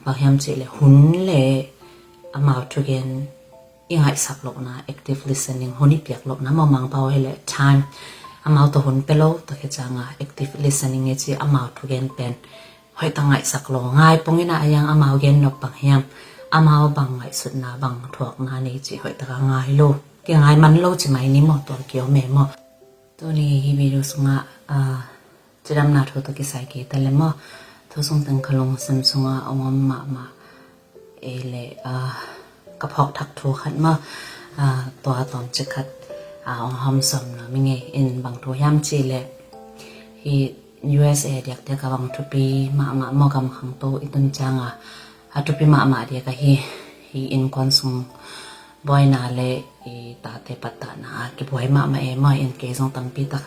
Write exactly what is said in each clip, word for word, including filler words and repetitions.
Bang hiam cih leh hun le amau thugen i ngaihsak lohna, active listening, hun i piak lohna, maw Mangpau hi leh time, amau tawh hun pia lo tak hi cianga active listening i ci amau thugen pen hoih tak ngaihsak lo, ngai pong ina a yang amau gen nop bang hiam, amau bang ngaihsutna, bang thuakna nei cih hoih taka ngai lo, kingai man lo ci mai ni maw, tua kiom e maw. Tuni hi video sungah cidamna thu tawh kisai kei ta le maw, thu sung teng ka lungsim sungah ong om mahmah ei le ka phawk thak thu khat maw, tua tawmcik khat ong hawm sawm nuam ing e. In bang thu hiam cih leh hi U S A diakdiak a bang thupi mahmah maw, gam khangto i tun cianga a thupi mahmah diak ahi hi innkuan sung buaina le i tate pattahna a kibuai mahmah e maw. In kei zong tampi tak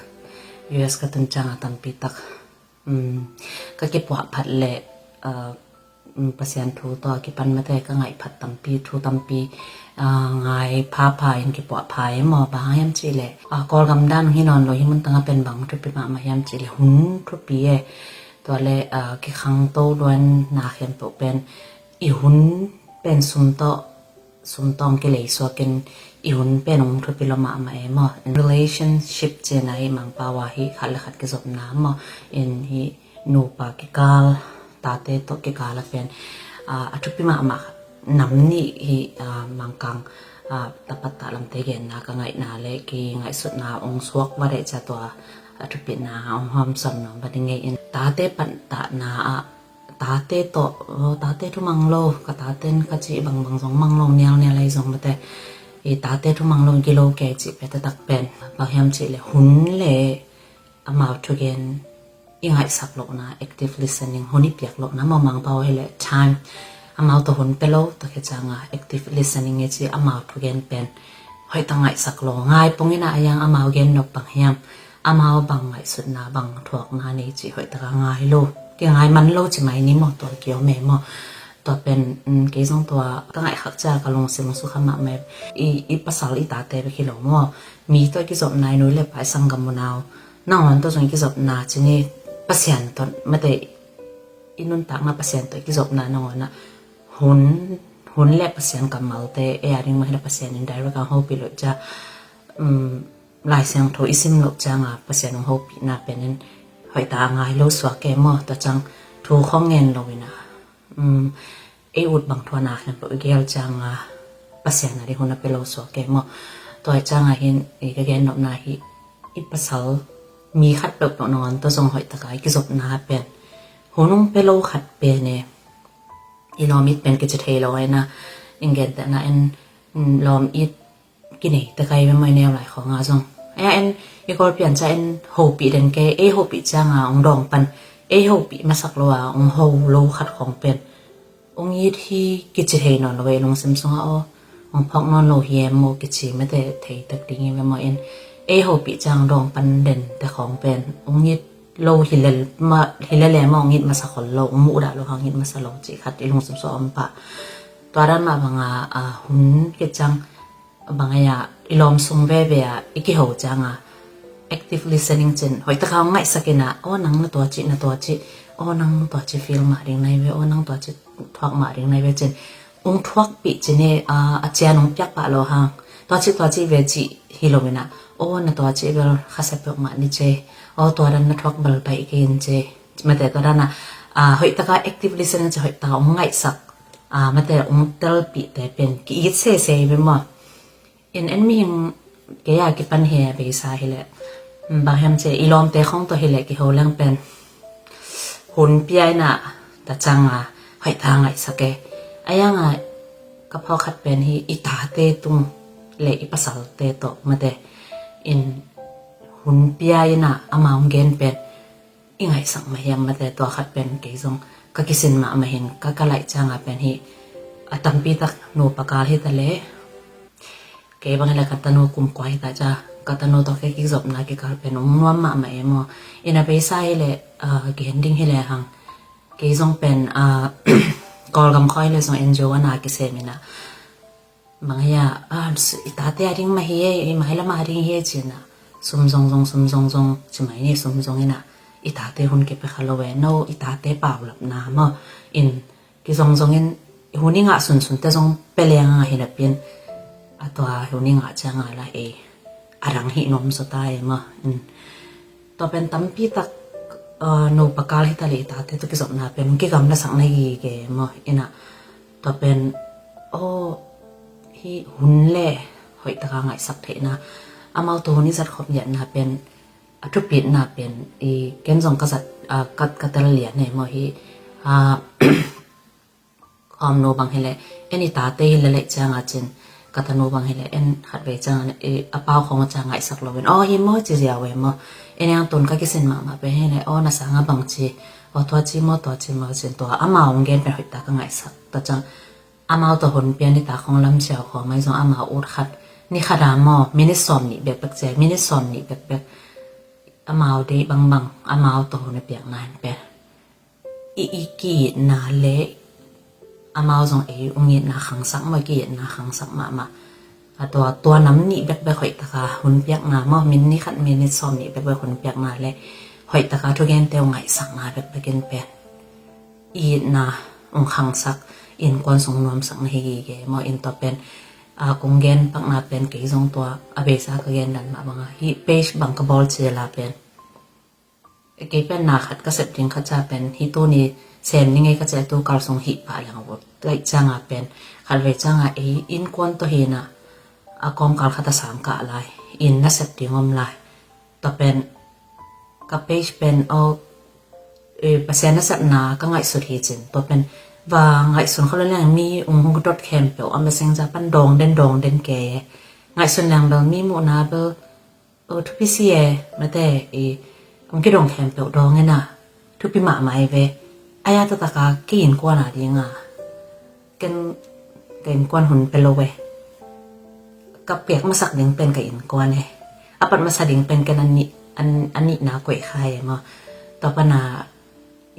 U S ka tun cianga tampi tak ka kipuah phat le Pasian thu tawh a kipan mate ka ngaih phat tampi, thu tampi ngai phapha in kipuah pha e maw. Bang hiam cih leh Kawlgam dan hi nawn lo hi, mun tanga pen bang thupi mahmah hiam cih leh hun thupi e. Tua le kikhangto luanna khempeuh pen i hun pen sum tawh, sum tawh kilei suakin i hun pen ong thupi lo mahmah e maw. In relationship cihna hi Mangpau a hi khat le khat kizopna maw, in hi nupa kikal, tate tawh kikal a pen a thupi mahmah nam nih hi. Mangkang tapattah lamte genna ka ngaihna le kingaihsutna ong suak va deh cia tua a thupina ong hawm sawm nuam va ding e. In tate pattahna ah tate tawh, tate thu mang lo, ka taten ka cih bangbang zong mang lo, nialnial ei zong mate i tate thu mang lo, gilo kei cih pia taktak pen bang hiam cih leh hun le amau thugen i ngaihsak lohna, active listening, hun i piak lohna, maw Mangpau hi leh time, amau tawh hun pia lo tak hi cianga active listening i ci amau thugen pen hoih tak ngaihsak lo, ngai pong ina a yang amau gen nop bang hiam, amau bang ngaihsutna, bang thuakna nei cih hoih taka ngai lo, kingai man lo ci mai ni maw, tua kiom e maw. Tua pen kei zong tua ka ngaih khak cia ka lungsim sukha mahmah e. I pasal i tate bek hi lo maw, mi tawh i kizopna, i nu le pa, i sanggam unau nangawn tawh zong i kizopna ci ni, Pasian tawh mate i nuntakna Pasian tawh i kizopna nangawn ah hun, hun le Pasian kammalte ei a ding mah hi leh Pasian in direct a hopih loh cia, Lai Siangtho i sim loh cianga Pasian ong hopihna pen in hoih taka ngai lo suak e maw. Tua ciang thu khong ngen lo ina ei ut bang thuana khempeuh i gel cianga Pasian a ding hun a pia lo suak e maw. Tua cianga hin i ka gen nopna hi, i pasal, mi khat peuhpeuh nangawn tawh zong hoih taka i kizopna pen hun ong pia lo khat pen e. I lawm it pen kici thei lo ina, in gentehna in lawm it kinei te kai ve maw, i neu lai khawng a zong. Aia en i Kawlpi an ca en hopih den kei, ei hopih cianga ong dawng pan, ei hopih masak lo a ong ho lo khat khawng pen ong it hi kici thei nawn lo ve, i lungsim sungah aw ong phawk nawn lo hi e maw kici mate thei tak ding hi ve maw. In ei hopih ciang dawng pan den te khawng pen ong it lo hi lel ma, hi lel e maw, ong it masa khol lo, ong muh dah lo hang it masa lo cih khat i lungsim sungah om pah. Tua dan mah banga hun kiciang bang aia i lawm sung veve a i kiho cianga active listening cin hoih taka ong ngaihsak ina, aw nang na tua cih, na tua cih, aw nang tua cih feel mah ding nai ve, aw nang tua cih thuak mah ding nai ve cin ong thuakpih cin e. A cian ong piak pah lo hang, tua cih tua cih ve cih hi lo ina, aw na tua cih bel khasia peuhmah ni ce, aw tua dan na thuak bal baih kei in ce, mate tua dana hoih taka active listening ci hoih taka ong ngaihsak, mate ong telpih te pen ki it sese ve maw. In en mihing kei a kipan hi a beisa hi leh bang hiam ci i lawmte khong tawh hi leh kiho leng pen hun pia ina ta cianga hoih taka ngaihsak e. A yanga ka phawk khat pen hi i tate tung le i pasalte tawh mate in hun pia ina amau gen pen i ngaihsak mah hiam mate, tua khat pen kei zong ka kisin mahmah hin ka ka laih cianga pen hi a tampi tak nupa kal hi ta le. Kei bang hi leh ka tanu kum kua hi ta cia, ka tanu tawh kei kizopna kikal pen ong nuam mahmah e maw. Ina beisa hi leh gen ding hi lehang kei zong pen Kawlgam khawng hi leh zong N G O ana kisem ina bang aia i tate a ding mah hi e, i mailama a ding hi e cina sum zong zong, sum zong zong ci mai ni, sum zong ina i tate hun kipia kha lo e. No i tate paulapna maw in i zongzongin hun i ngah sunsunte zong pia leng a hi napi-in, a tua hun i ngah ciang a la ei a dang hih nuam zaw ta e maw. Tua pen tampi tak nupa kal hi ta leh i tate tawh kizopna pen hong kigamlasak na gige maw. Ina tua pen aw hih hun le hoih taka ngaihsak theihna, amau tawh hun i zat khop ngiatna pen a thupitna pen i ken zong ka zat ka tel lian e maw. Hih khawmnu bang hileh en i tate hi leleh cianga cin ka tanu bang hileh en khatvei cianga a pau khawng a ciang ngaihsak loin aw hi maw ci ziau e maw. En eng tun ka kisin mahmah pen hileh aw na sanga bang ci, aw tua ci maw tua ci maw cin tua amau hong gen pen hoih taka ngaihsak ta ciang amau tawh hun pia ni ta khawng lam ciau khawng mai zong amau ut khat ni khat a maw minit sawm nih bekbek cia minit sawm nih bekbek amau deih bangbang amau tawh hun a piakna hen pen i i ki-itna le amau zong ei ung itna khangsak maw i ki-itna khangsak mahmah. A tua tua nam nih bekbek hoih taka hun piakna maw min ni khat minit sawm nih bekbek hun piakna le hoih taka thugente uh ngaihsakna bekbek in pen i itna ung khangsak innkuan sung nuamsak na hi gige maw. In tua pen a kong gen pakna pen kei zong tua a beisa ka gen dan mah banga hih page bang ka bawl cila pen kei pen na khat ka sep ding khat ca pen hih tuni sem ni ngei ka ceh tu kal sung hih pah leng vut laih cianga pen khatvei cianga ei innkuan tawh hina a kawmkal khat a sang kah lai in na sep ding om lai. Tua pen ka page pen aw Pasian nasepna ka ngaihsut hi cin tua pen va ngaihsun kha lo leng mi ung hong dot khempeuh a messenger pan dawng den dawng den ke ngaihsun leng bel mi muhna bel thupi si e mate i ung kidong khempeuh dawng ena thupi mahmah i ve. Aya tataka kei innkuan a dinga ken ka innkuan hun pe lo e. Ka piak masak ding pen ka innkuan e. A pat masa ding pen ken a nihna koih kha e maw. Tua pana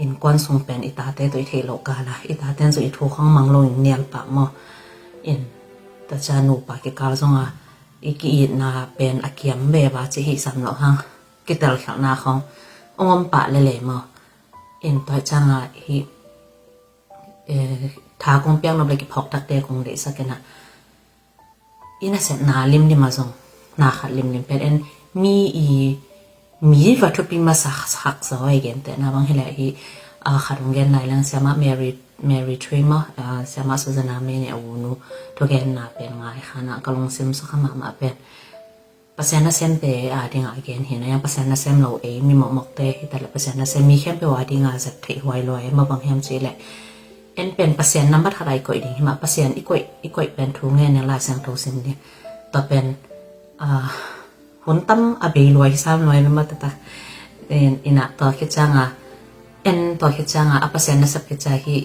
innkuan sung pen i tate tawh i theih loh kala i taten zong i thu khong mang lo in nial pah maw. In tacia nupa kikal zonga i ki-itna pen a kiam ve va ci hih sam loh hang kitelkhialhna khong ong om pah lele maw. In tua cianga hih tha kong piak nop le kiphawk takte kong deihsak ina i nasepna limlim a zong na khat limlim pen en mi i mi va thupi masa hak zaw i gentehna bang hileh hi a khat hong gen lai lang siama Mary Mary Three maw siama Suzana May ne a unu thugenna pen ngai khana ka lungsim sukha mahmah pen Pasian nasemte a dinga a gen hi na yang Pasian nasem lo ei mi mokmokte hi ta le Pasian nasem mi khempeuh a dinga zat theih huai lua e ma bang hiam ci le en pen Pasian nambat khat a i koih ding hi mah Pasian i koih i koih pen thu ngen e Lai Siangtho sim ding tua pen hun tam a bei lua hi sam lua e ma tata ina tua khit cianga en tua khit cianga a Pasian nasep khit cia hi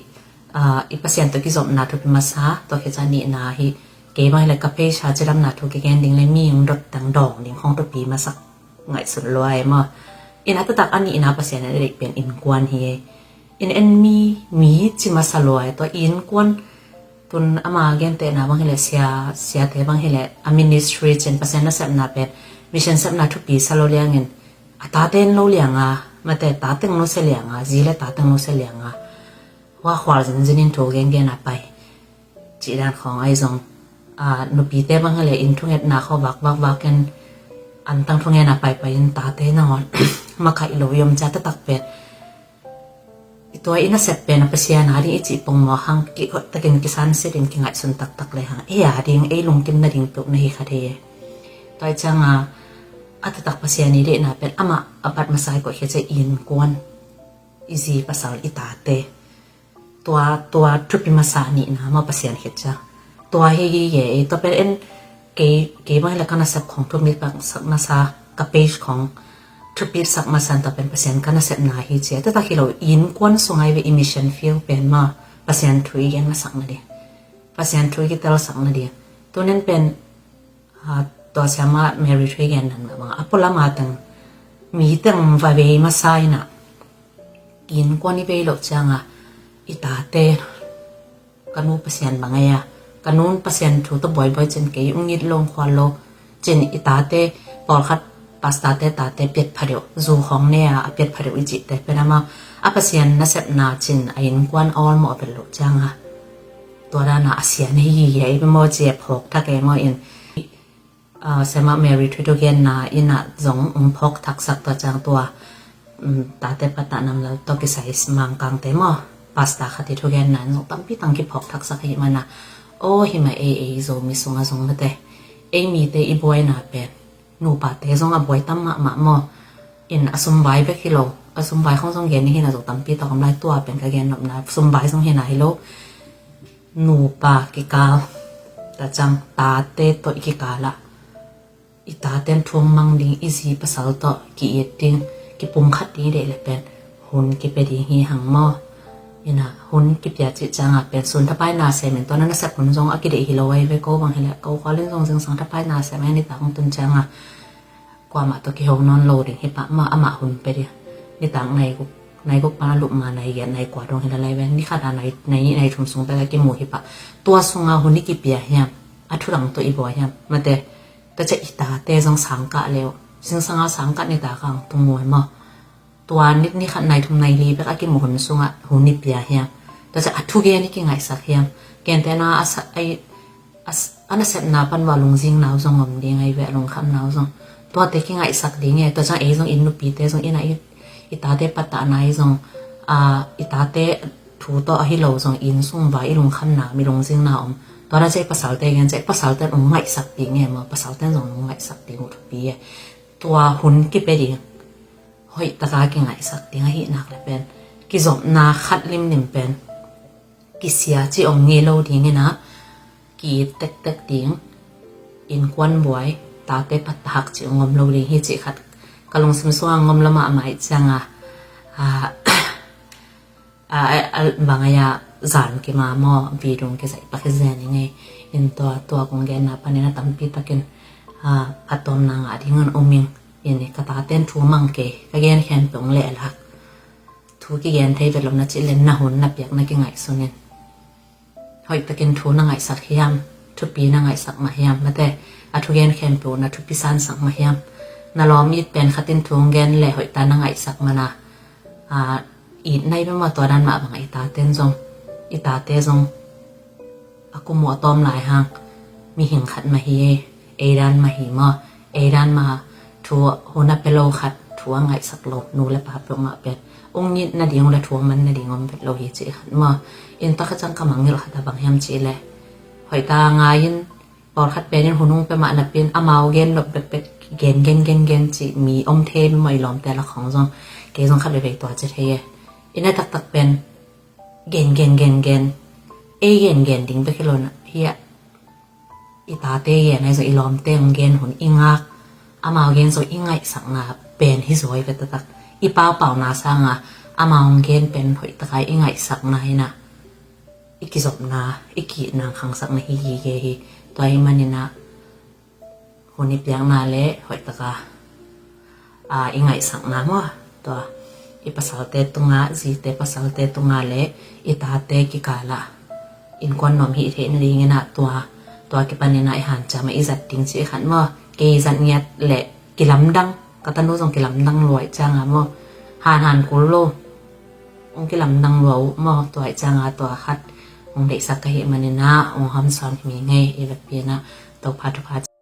i Pasian tawh kizopna thupi masa tua khit cia nihna hi kei bang hileh ka page a cidamna thu kigen ding le mi ung dot tang dawng ding khong thupi masak ngaihsut lua e maw. In a taktak a nihna Pasian a deih pen innkuan hi e. In en mi mi ci masa lua e tua innkuan tun ama gentehna bang hileh sia siate bang hileh a ministry cin Pasian nasepna pen mission sepna thupi sa lo liangin a tate en lo lianga mate tateng lo sia lianga zi le tateng lo sia lianga hua khual zinzin in thu gengen a pai cih dan khawng ahi zong nupite bang hileh in thungetna khaw vakvak vakin antang thungen a paipai in tate nangawn makaih lo i om cia taktak pen i tua i nasep pen a Pasian a ding i cih pongmawk hang kihot takin kisansit in kingaihsun taktak le hang ei a ding ei lungkim nading peuh na hi kha thei e. Tua i cianga a taktak Pasian i deihna pen amah a pat masa i koih khia cia i innkuan i zi pasal i tate tua tua thupi masa nihna maw Pasian khit cia tua hi gige ei tua pen en kei kei bang hileh ka nasep khong thupi sak masa ka page khong thupi sak masa tua pen Pasian ka nasepna hi cia taktak hi lo innkuan sungai ve i mission field pen maw Pasian thu i gen masak na ding Pasian thu i kitel sak na ding tunen pen tua siama Mary thu i gen nan mah bang a pualama teng mi teng va vei masa ina innkuan i vei loh cianga i tate ka nu Pasian bang ei a ka nun Pasian thu tawh buaibuai cin kei ung it lo ung khual lo cin i tate pawlkhat pastate tate piatpha deuh zu khawng ne a a piatpha deuh i cihte pen ama a Pasian nasepna cin a innkuan a awlmawh a vet loh cianga tua dana a sian hi hi hi a i maw ci a phawk thak e maw in. Aa, Sema Mary thu i thugenna inah zong ong phawk thaksak tua ciang tua, um, tate patah namlal tawh kisai Mangkangte maw, pasta khat i thugenna in zong tampi tang kiphawk thaksak hi mana. Aw hi mah ei, ei Zomi sunga zong mate, ei mite i buaina pen nupate zong a buai tam mahmah maw. In a sumvai bek hi lo, a sumvai khong zong gen hi na zong tampi tawh om lai, tua pen ka gen nopna sumvai zong hi na hi lo. Nupa kikal, ta ciang tate tawh i kikal ah i taten thu mang ding, i zi pasal tawh ki-it ding, kipumkhat ding i deih le pen hun kipia ding hi hang maw. Ina hun kipia cih cianga pen sun thapai na sem in tua na nasep hun zong a kideih hi lo ai ve, ko bang hi le ko khualin zong zingsang thapai na sem a nitak hong tun cianga kuamah tawh kiho nawn lo ding hi pah maw, amah hun pia ding. Nitak nai guk, nai guk pan a lup ma nai giat nai kua dong hi la lai ve. Ni khat a nai, nai nih nai thum sung pek a kimu hi pah. Tua sunga hun i kipia hiam, a thu dang tawh i buai hiam? Mate, tua ciang i tate zong sangkah le uh, zingsanga sangkah nitak ang tung muai maw. Tua ni, ni khat nai thum nai li bek a kimu hun sungah hun i pia hiam? Tua ciang a thugen i kingaihsak hiam? Gentehna a sa-, ai, a s-, a nasepna pan uh a lungzinna uh zong om ding ai ve, a lungkhamna uh zong. Tuate kingaihsak ding e, tua ciang ei zong i nupite zong ina i, i tate patahna i zong, a, i tate thu tawh ahi lo zong i inn sung vai i lungkhamna, mi lungzinna om. Tua na ciang i pasalte gen ciang i pasalte ong ngaihsak ding e maw, pasalte zong ong ngaihsak ding uh thupi e. Tua hun kipia ding, hoih taka kingaihsak ding ahi nak le pen kizopna khat limlim pen kisia ci ong ngei lo ding ina, ki-it tektek ding, innkuan buai, tate patahak ci ong om lo ding hi ci khat ka lungsim sunga ong om lo mahmah i cianga, a, a, a, a, bang ai a zan kima maw, vidung kizai pa kizen i ngei in tua, tua kong genna panin a tampi takin, a, phattuamna ngah ding an om ing. In i ka taten thu mang kei, ka gen khempeuh ong lehlak. Thu kigen thei vet lo na cih le na hun na piak na kingaihsun in. Hoih takin thu na ngaihsak hiam, thupi na ngaihsak mah hiam, mate, a thugen khempeuh na thupi sansak mah hiam? Na lawm it pen khat in thu ong gen le hoih ta na ngaihsak mana, a, it nai bek maw, tua dan mah bang i taten zong, i tate zong a kum uh a tawm lai hang mihing khat mah hi e, ei dan mah hi maw, ei dan mah thu hun a pia lo khat, thu a ngaihsak lo nu le pa peuhmah pen ong it nading le thu a man nading om vet lo hi ci khat maw. In tua khat ciang ka mangngilh khat a bang hiam cih le, hoih ta ngai in, pawlkhat pen in hun ong pia mah napi in amau gen nop bekbek gen, gen, gen, gen ci mi om thei maw, i lawmte lak khong zong, kei zong khat veivei tua ci thei e. I na taktak pen gen, gen, gen, gen, ei gen, gen ding bek hi lo na hi a, i tate gen ahi zong i lawmte ong gen hun i ngak, amau gen zong i ngaihsakna pen hi zaw i ve taktak. I paupauna sanga amau ong gen pen hoih taka i ngaihsakna hi na, i kizopna, i ki-itna khangsakna hi gige hi. Tua hi manin a hun i piakna le hoih taka, a, i ngaihsakna maw, tua i pasalte tunga, zite pasalte tunga le i tate kikala innkuan nuam hih theih nadingin a tua, tua kipanin a i hanciam a i zat ding ci khat maw. Kei zat ngiat le kilamdang, ka tanu zong kilamdang lua i cianga maw, han han kul lo, ong kilamdang lua uh maw, tua i cianga tua khat ong deihsak ka hih manin a ong hamsawn hi mi ngei i vekpi in a. Topa thupha